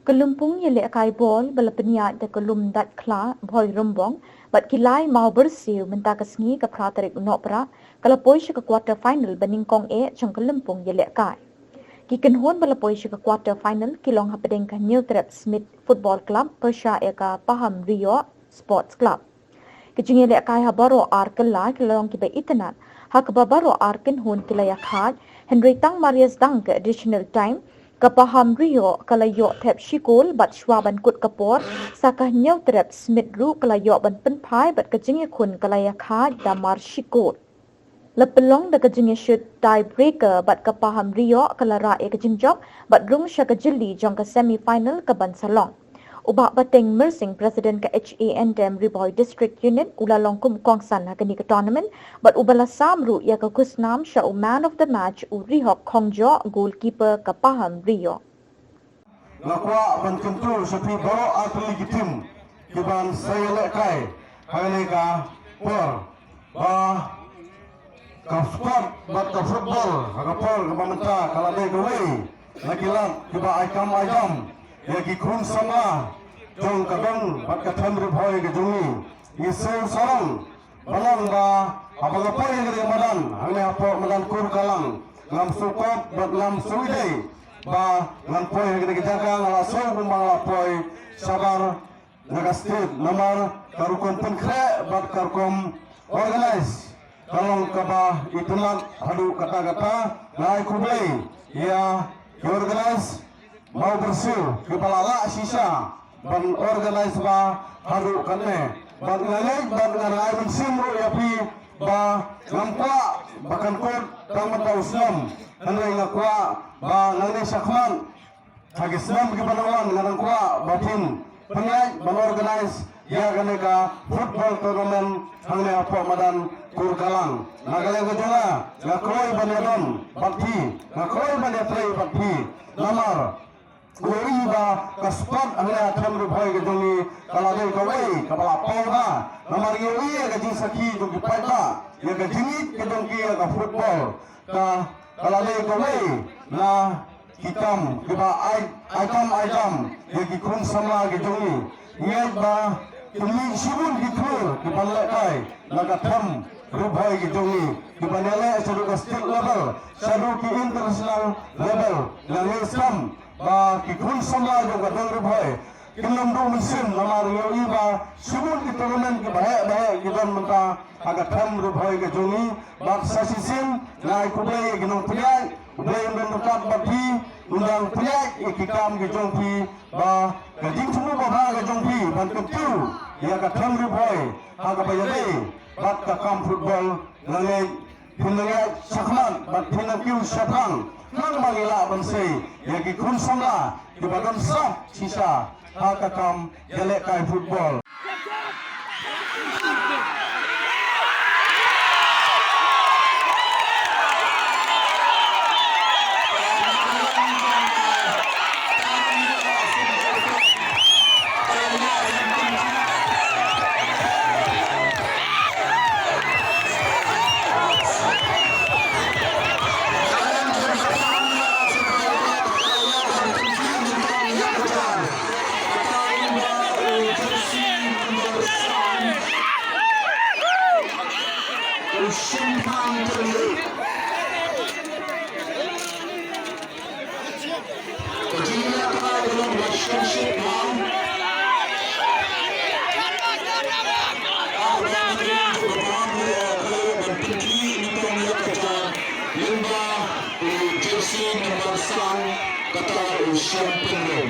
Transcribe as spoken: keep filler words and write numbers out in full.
Ka lympung ïalehkai bol ba la pynïaid da ka Lumdaitkhla Bhoirymbong bad ki Lai Mawbyrsiew mynta ka sngi ka phra tarik u Nohprah ka la poi sha ka quarter final ba nyngkong eh jong ka lympung ïalehkai. Ki kynhun ba la poi sha ka quarter final ki long hapdeng ka Hynñiewtrep Smit Football Club pyrshah ïa ka Pahamrioh Sports Club. Ki jingïalehkai ha baroh ar kylla ki la long kiba itynnad, ha kaba baroh ar kynhun ki la ïakhaid, hynrei tang mar ïa sdang ka additional time, ka Pahamrioh ka la ïoh thep shi kol bad shuwa ban kut ka por, sa ka Hynñiewtrep Smit ruh ka la ïoh ban pynphai bad ka jingïakhun ka la ïakhaid da mar shi kol. La pynlong da ka jingïashut tie breaker bad ka Pahamrioh ka la rah ïa ka jingjop bad rung sha ka jylli jong ka semi final ka ban sa long. U Bah Bateng Myrsing, President ka H A N D M Ri Bhoi District Unit, u la long kum u kongsan ha kane ka tournament bad uba la sam ruh ïa ka khusnam sha u man of the match, u Rihok Khongjoh, goalkeeper ka Pahamrioh. Nga kwah ban kyntu sha phi baroh ar tylli ki team ki ban sa ïalehkai ha kane ka por ba ka sport bad ka football ha ka por kaba mynta ka la dei kawei na ki lad kiba ai kam ai jam ïa ki khun samla jong ka dong bad ka them Ri Bhoi ka jong ngi. Ngi sngewsarong ba long ba haba nga poi ha kane ka madan hangne hapoh madan Kurkalang, ngam sngewkop bad ngam sngewdei ba ngan poi ha kane ka jaka. Nga la sngew kumba nga la poi shabar na ka state namar ka rukom pynkhreh bad ka rukom organize ka long kaba itynnad haduh katta katta. Nga ai khublei ïa ki organize Mawbyrsiew kiba la lah shisha ban organize ba haduh katne. Bad nga ngeit bad nga ai mynsiem ruh ïa phi ba ngam kwah ba kan kut tang mynta u snem, hynrei nga kwah ba nangne shakhmat ha ki snem kiba nang wan nga dang kwah ba phin pynlait ban organize ïa kane ka football tournament hangne hapoh madan Kurkalang. Na ka liang ka jong nga, nga kloi ban ïadon bad phi, nga kloi ban ïatrei bad phi. Namar ngi ïohi ba ka sport hangne ha them Ri Bhoi ka jong ngi ka la dei kawei kaba la paw bha. Namar ngi ïohi ïa ka jingsakhi jong ki paidbah ïa ka jingïeit ka jong ki ïa ka football. Ka, ka la dei kawei na ki kam kiba ai, ai kam ai jam ïa ki khun samla ki jong ngi. Ngi ngeit ba kin mih shibun ki tour kiban lehkai na ka them Ri Bhoi ki jong ngi, kiban ïaleh shaduh ka state level, shaduh ki international level. Nga ngeit skhem ba ki khun samla jong ka dong Ri Bhoi kin ym duh mynsiem namar ngi ïohi ba shibun ki tournament kiba heh ba heh ki don mynta ha ka them Ri Bhoi ka jong ngi. Bad sa shisien nga ai khublei ïa ki nongpynïaid, U Blei un don ryngkat bad phi, un dang pynïaid ïa ki kam ki jong phi ba ka jingthmu babha ka jong phi ban kyntiew ïa ka them Ri Bhoi ha kaba ïadei bad ka kam football. Nga ngeit phin nang ïaid shakhmat bad phin nang kiew shaphrang khnang ba ngin lah ban sei ïa ki khun samla kiba don sap shisha ha ka kam ïalehkai football. Lyngba u jersey number san, kata u Shem Pynrem.